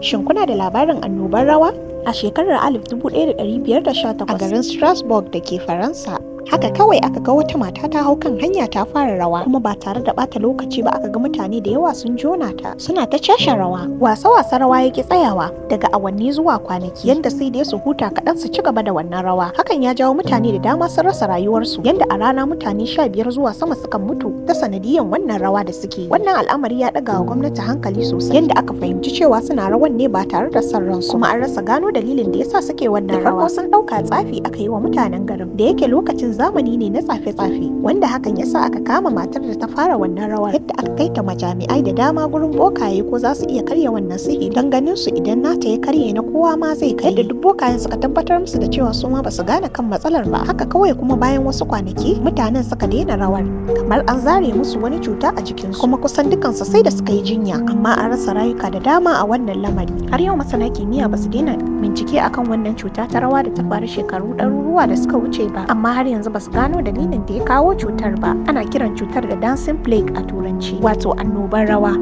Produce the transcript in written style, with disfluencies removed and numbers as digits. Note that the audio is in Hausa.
Shin kuna da labarin annobar rawa? A shekarar 1518 a garin Strasbourg da ke Faransa, haka kawai aka ga wata mata ta hau kan hanya ta fara rawa, kuma ba tare da bata lokaci ba aka ga mutane da yawa sun jona ta suna ta cashe rawa. Wasa wasa rawa yake tsayawa daga awanni zuwa kwanaki, yanda sai dai su huta kaɗan su ci gaba da wannan rawa. Hakan ya jawo mutane da dama sun rasa rayuwarsu, yanda a rana mutane 15 zuwa sama sukan mutu ta sanadiyan wannan rawa da suke. Wannan al'amari ya ɗaga wa gwamnati hankali sosai, yanda aka fahimci cewa suna rawan ne ba tare da son ransu, kuma an rasa gano dalilin da yasa suke wannan rawa. Farko sun ɗauka tsafi aka yi wa mutanen garin, da yake lokacin zamani ne na tsafe-tsafe, wanda hakan ya sa aka kama matar da ta fara wannan rawar, yadda aka kai ta majami'ai da dama gurin bokaye ko za su iya karya wannan sihiri, don ganin su idan nata ya karye na kowa ma zai kai. Yadda duk bokayen suka tabbatar musu da cewa su ma basu gane kan matsalar ba. Haka kawai kuma bayan wasu kwanaki mutanen suka daina rawar, kamar an zare musu wani cuta a jikinsu, kuma kusan dukansu sai da suka yi jinya, amma an rasa rayuka da dama a wannan lamari. Har yau masana kimiyya basu daina bincike akan wannan cuta ta rawa da ta faru shekaru ɗaruruwa da suka wuce ba, amma har yanzu basu gano dalilin da ya kawo cutar ba. Ana kiran cutar da dancing plague a turanci, wato annobar rawa.